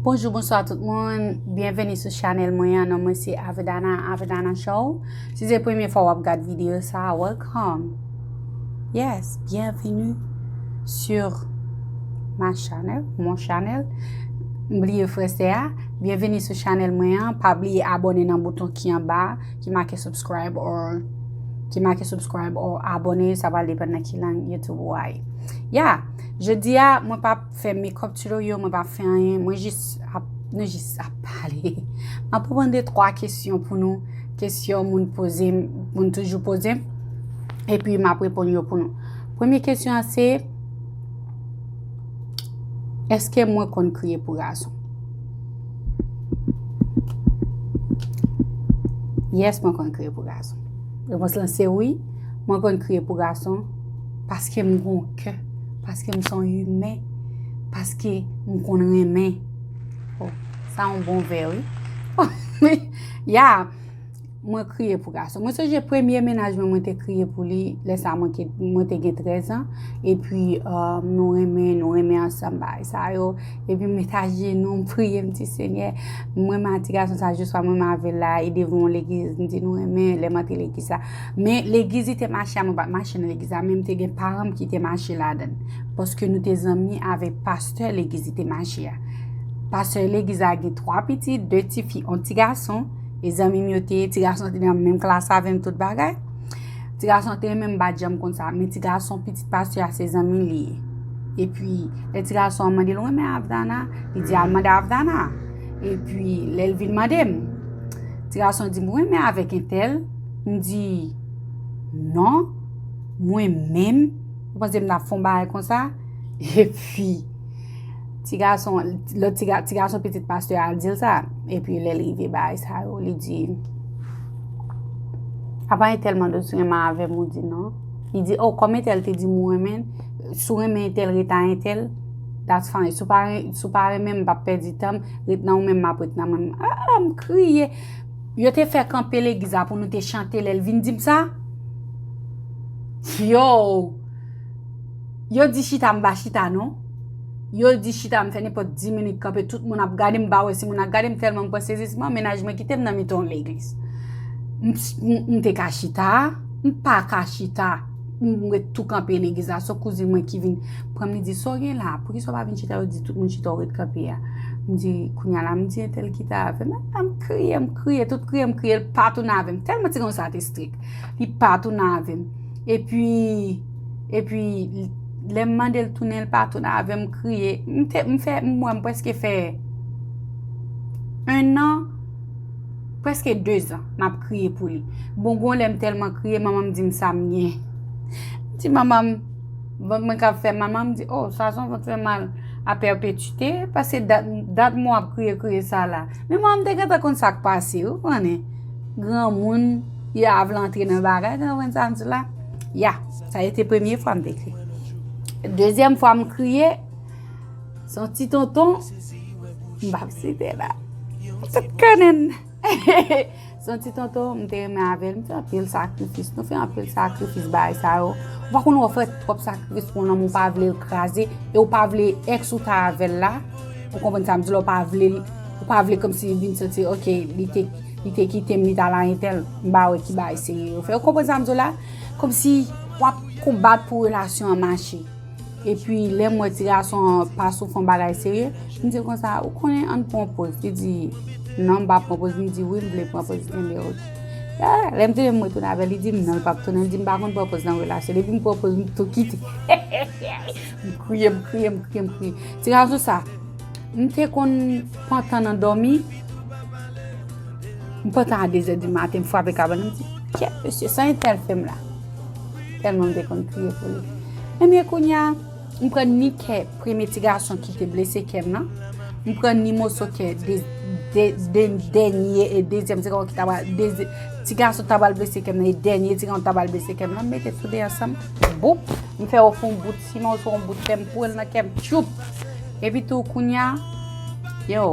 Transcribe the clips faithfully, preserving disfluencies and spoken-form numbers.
Bonjou, bonswa tout moun. Byenveni sou chanèl mwen an. Non mwen se Avedana, Avedana Show. Si se premye fwa w ap gad videyo sa, welcome. Yes, bienvenue sur ma channel, mon channel. M bliye fransè a. Byenveni sou chanèl mwen an. Pa bliye abòne nan bouton ki anba, ki make subscribe or ki make subscribe or abòne, sa pral depann nan ki lang YouTube ou a ye. Ya, jodi a, mwen p ap fè makeup tutorial, mwen p ap fè anyen, mwen jis ap, nou jis ap pale. M ap reponn de twa kesyon pou nou, kesyon moun poze m, moun toujou poze m, epi m ap reponn yo pou nou. Premye kesyon an se, èske mwen konn kriye pou gason? Yes, mwen konn kriye pou gason. Repons lan se wi, mwen konn kriye pou gason paske m gon kè, paske m se yon imen, paske m konn renmen. Oh, sa yon bon vè wi. Ya, mwen kriye pou gason. Mwen sonje premye mennaj mwen, mwen te kriye pou li, lè sa mwen, ke, mwen te gen trèz an, epi uh, nou renmen, nou renmen ansanm bagay sa yo, epi m met ajenou, m priye, m di Senyè, m renmen a ti gason sa, jiswa m renmen avè l la, e devan yon legliz, m di nou renmen, lè m antre legliz la. Men legliz li te mache a, mwen pa t mache nan legliz la, men m te gen paran m ki te mache ladan l. Paske nou te zanmi avèk pastè legliz li te mache a. Pastè legliz la gen twa pitit, de tifi, yon ti gason. E zanmi m yo te ye, ti gason te nan menm klas avè m, tout bagay. Ti gason te renmen m, m pa t janm konn sa. Men ti gason pitit pastè a se zanmi l li ye. Epi, lè ti gason an mande l, ou renmen Avdana? Li di al mande Avdana. Epi, lè l vin mande m, ti gason di m, ou renmen avèk entèl? M di, non, mwen menm. Ou panse m t ap fè yon bagay konsa? Epi, ti gason, lòt ti, ga- ti gason pitit pastè a al di l sa. Epi lè l rive bagay sa yo, li di, apa entèl mande w si w renmen avè m, ou di non. Li di, oh, kòm entèl te di m ou renmen l, si w renmen entèl, ret a entèl, that's fine. Si w pa ren- si w pa renmen m, m p ap pèdi tan m, ret nan ou menm, m ap ret nan mwen menm. Ah, m kriye. Yo te fè kanpe legliz la pou nou te chante lè l vin di m sa. Yo! Yo di chita, m pa chita non. Yo di chita, m fè nenpòt dis minit kanpe, tout moun ap gade m, m pa wè si moun ap gade m, tèlman m pran sezisman, mennaj mwen kite m nan mitan yon legliz. M, m, m te ka chita, m pa ka chita, m ret tou kanpe legliz la, se yon kouzin mwen ki vin pran m, li di, sa w gen la? Poukisa w pa vin chita? Yo di tout moun chita, w ret kanpe a. M di, kounye a la, m di entèl kite avè m. Ah, m kriye, m kriye, tout kriye, m kriye, l pa tounen avè m. Tèlman ti gason sa te strik. Li pa tounen avè m. Epi, epi, lè m mande l tounen, l pa tounen avè m, m kriye. M te, m fè, m wè m prèske fè en an, prèske de zan, m ap kriye pou li. Bon, gon lè m tèlman kriye, manman m di m sa m gen. M di manman m, vant mwen k ap fè mal, manman m di, oh, sa se yon vant fè mal a pèpetite, paske dat, dat mwen w ap kriye, kriye sa la. Men manman m te gentan konn sa k pase, ou konnen. Granmoun, y a vle antre nan bagay, ou konprann sa m di la? Ya, sa se te premye fwa m te kriye. Dezyèm fwa m kriye, se yon ti tonton, m p ap site la. Tout konnen. Se yon ti tonton, m te renmen avè l, m fè anpil sakrifis. Nou fè anpil sakrifis, bagay sa yo. Ou pa konn ou fè twòp sakrifis pou yon nonm ou pa vle l kraze, e ou pa vle èks ou ta avè l la. Ou konprann sa m di la, ou pa vle l, ou pa vle kòmsi vin santi, ok, li te, li te kite m, li t al a entèl, m pa wè ki bagay serye yo fè. Ou konprann sa m di la? Kòmsi w ap konbat pou relasyon an mache. Epi, lè m wè ti gason an pa sou fè yon bagay serye, m di l konsa, ou konnen, ann pran yon poz. Li di, non, m p ap pran poz. M di, wi, m vle pran poz. Li di, ok. Ah, lè m tande m retounen avè l, li di m non, l p ap tounen. Li di m pa konn pran poz nan relasyon. Depi m pran poz, m tou kite. M kriye, m kriye, m kriye, m kriye. Ti gason sa, m te konn pantan nan dòmi. M pantan a de zè di maten, m frape kabann, m di, kèt mesye, sa entèl fè m la. Tèlman m te konn kriye pou li. Ebyen, kounye a, m pran ni kè premye ti gason ki te blese kè m nan. M pran ni moso kè de, de, de, dènye e dezyèm ti gason ki ta pral, de, ti gason ta pral blese kè m nan, e dènye ti gason ta pral blese kè m nan. M mete tou de ansanm. Boup! M fè yo fè yon bout siman, yo fè yon bout fè m pran l nan kè m. Tchoup! Epi tou, kounye a, yo,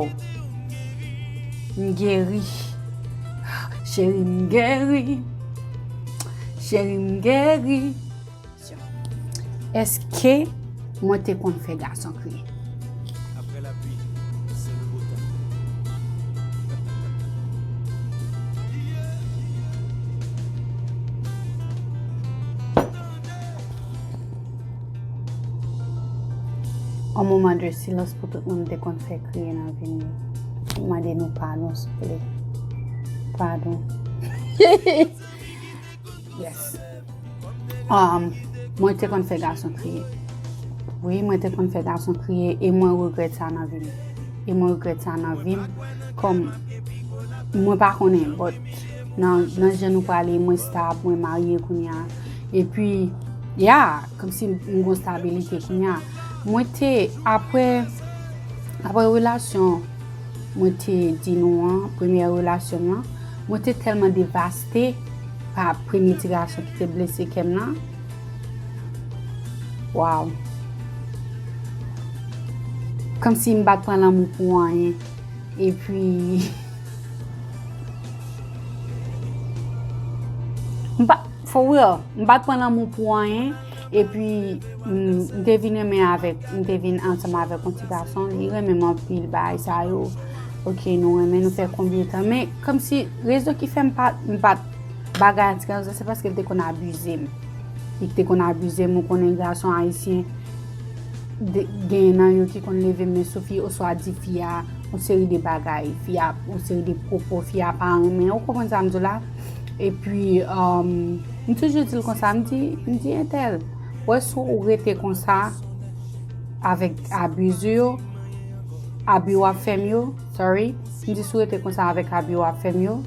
m geri. Cheri, m geri. Cheri, m geri. Èske mwen te konn fè gason kriye? An moman de silans pou tout moun m te konn fè kriye nan vi m. M mande nou padon, souple. Padon. Yes. Um, mwen te konn fè gason kriye. Wi, mwen te konn fè gason kriye e mwen regrèt sa nan vi m. E mwen regrèt sa nan vi m. Kòm mwen pa konnen, but nan, nan jan nou prale, mwen stab, mwen marye kounye a. Epi, ya, kòmsi m gen stabilite kounye a. Mwen te, apre, apre relasyon mwen te di nou an, premyè relasyon m lan, mwen te tèlman devaste pa premye ti gason ki te blese kè m lan. Wow. Kòmsi m pa t pran lanmou pou anyen. Epi, m pa, for real, m pa t pran lanmou pou anyen. Epi, m, m te vin renmen avèk, m te vin ansanm avèk yon ti gason, li renmen m anpil, bagay sa yo. Ok, nou renmen, nou fè konbyen tan. Men, kòmsi rezon ki fè m pa, m pa t bagay a ti gason sa, se paske l te konn abize m. Li te konn abize m, ou konnen gason ayisyen, de, gen nan yo ki konn leve men sou fi, oswa di fi a yon seri de bagay, fi a yon seri de pwopo, fi a pa renmen, ou konprann sa m di w la? Epi, um, m toujou di l konsa, m di, m di entèl, wè si w rete konsa avèk abi yo, abi w ap fè m yo, sorry, m di si w rete konsa avèk abi w ap fè m yo,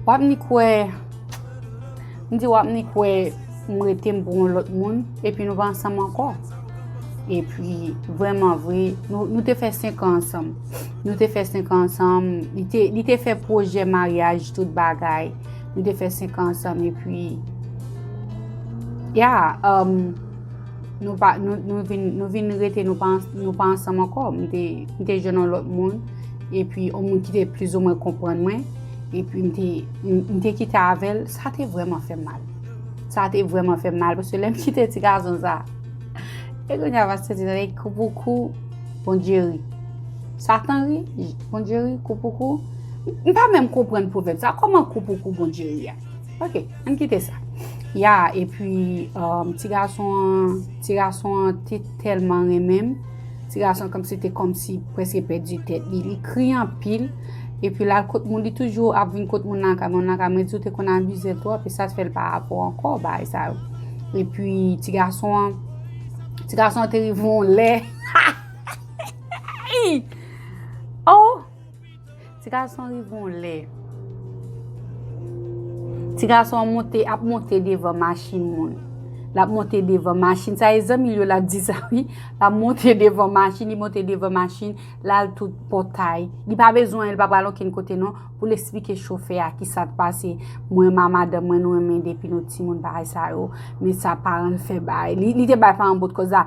w ap ni kwè, m di w ap ni kwè m rete m pou yon lòt moun, epi nou pa ansanm ankò. Epi, vrèman vre, nou, nou te fè senk an ansanm. Nou te fè senk an ansanm. Li te, li te fè pwojè maryaj, tout bagay. Nou te fè senk an ansanm, epi, ya, um, nou pa, nou, nou vin, nou vin rete, nou pa, nou pa ansanm ankò. M te, m te jwenn yon lòt moun, epi yon moun ki te plizoumwen konprann mwen, epi m te, m, m te kite avè l. Sa te vrèman fè m mal. Sa te vrèman fè m mal, paske lè m kite ti gason sa, e kounye a pastè di, tande, kou pou kou, Bondye ri. Satan ri, Bondye ri, kou pou kou. M pa menm konprann pwovèb sa. Kòman kou pou kou Bondye ri a? Ok, ann kite sa. Ya, epi, um, ti gason an, ti gason an te tèlman renmen m. Ti gason kòmsi te kòmsi prèske pèdi tèt li. Li kriye anpil. Epi l al kot moun, li toujou ap vin kot moun lakay mwen, lakay mwen di w te konn abize l twòp, e sa t fè l pa rapò ankò, bagay sa yo. Epi ti gason an, ti gason an te rive yon lè. Oh! Ti gason rive yon lè. Ti gason an monte, ap monte devan machin moun. L ap monte devan machin. Sa e zanmi l yo l ap di sa, wi. L ap monte devan machin, li monte devan machin, l al tout pòtay. Li pa bezwen, li pa pral okenn kote non, pou l eksplike chofè a kisa t pase. Mwen, ma madanm mwen, nou renmen depi nou timoun, bagay sa yo. Men sa paran l fè bay. Li, li te bay paran bout koz la.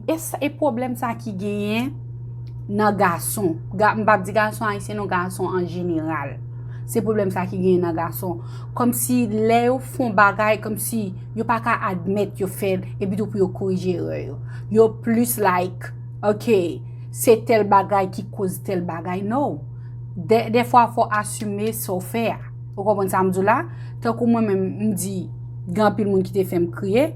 E sa, e pwoblèm sa ki genyen nan gason. Ga, m p ap di gason ayisyen non, gason an jeneral. Se pwoblèm sa ki genyen nan gason. Kòmsi lè yo fè yon bagay, kòmsi yo pa ka admèt yo fè l, epi tou pou yo korije erè yo. Yo plis like, ok, se tèl bagay ki koz tèl bagay. No. Dè, dèfwa fò w asime sa w fè a. Ou konprann sa m di w la? Tankou mwen menm, m di, gen anpil moun ki te fè m kriye.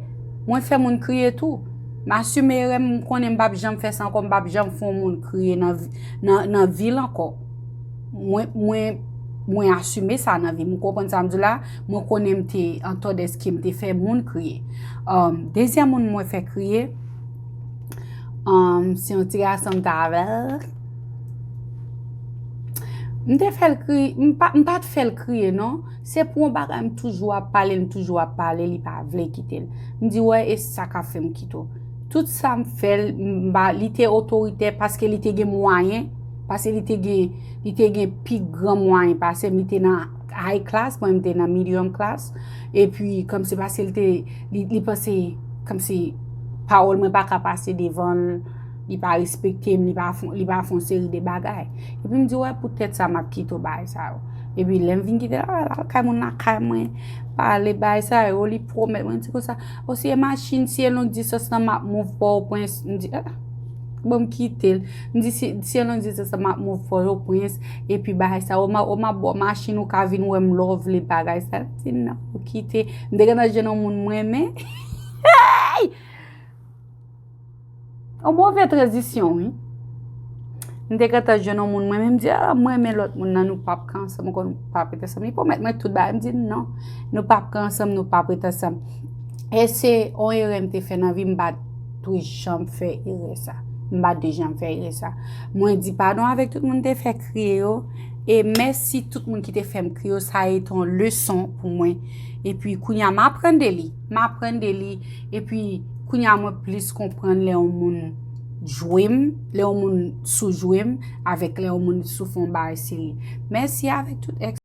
Mwen fè moun kriye tou. M asime erè m, m konnen m p ap janm fè sa ankò, m p ap janm fè yon moun kriye nan, vi- nan, nan vi l ankò. Mwen, mwen, mwen asime sa nan vi m. Ou konprann sa m di w la? Mwen konnen m te antò dèske m te fè moun kriye. Um, dezyèm moun mwen fè kriye, um, se yon ti gason m t avè l. M te fè l kriye, m pa, m pa t fè l kriye, non. Se pou yon bagay m toujou ap pale l, m toujou ap pale, li pa vle kite l. M di, wè, e sa k ap fè m kite w. Tout sa m fè l, m ba, li te otoritè paske li te gen mwayen, paske li te gen, li te gen pi gran mwayen pase m, li te nan high class, mwen m te nan medium class. Epi, kòmsi paske li te, li, li panse, kòmsi pawòl mwen pa ka pase devan l, li pa respekte m, li pa fon, li pa fon seri de bagay. Epi m di, wè, poutèt sa m ap kite w bagay sa yo. Epi lè m vin kite l, al kay moun lakay mwen, pale bagay sa yo, li pwomèt mwen, di konsa, o si e machin, si e long distans lan m ap move Pòtoprens, m di, ah, bon, m kite l. M di, si, si e long distans lan m ap move Pòtoprens, epi bagay sa yo, m a, m ap ba w machin, ou ka vin wè m lè w vle bagay sa. L di, non, ou kite. M te gentan jwenn yon moun m renmen. Hey! Yon move tranzisyon, wi. M te gentan jwenn yon moun, mwen menm di, ah, mwen renmen lòt moun nan, nou p ap ka ansanm ankò, nou p ap ret ansanm. Li pwomèt mwen tout bagay, m di, non, nou p ap ka ansanm, nou p ap ret ansanm. E se yon erè m te fè nan vi, m pa t dwe janm fè erè sa. M pa t dwe janm fè erè sa. Mwen di padon avèk tout moun te fè kriye yo. E mèsi tout moun ki te fè m kriye yo. Sa a été yon leson pou mwen. Epi kounye a m aprann de li. M aprann de li. Epi kounye a mwen plis konprann lè yon moun jwe m, lè yon moun sou jwe m, avèk lè yon moun sou fè yon bagay serye. Mèsi avèk tout èks.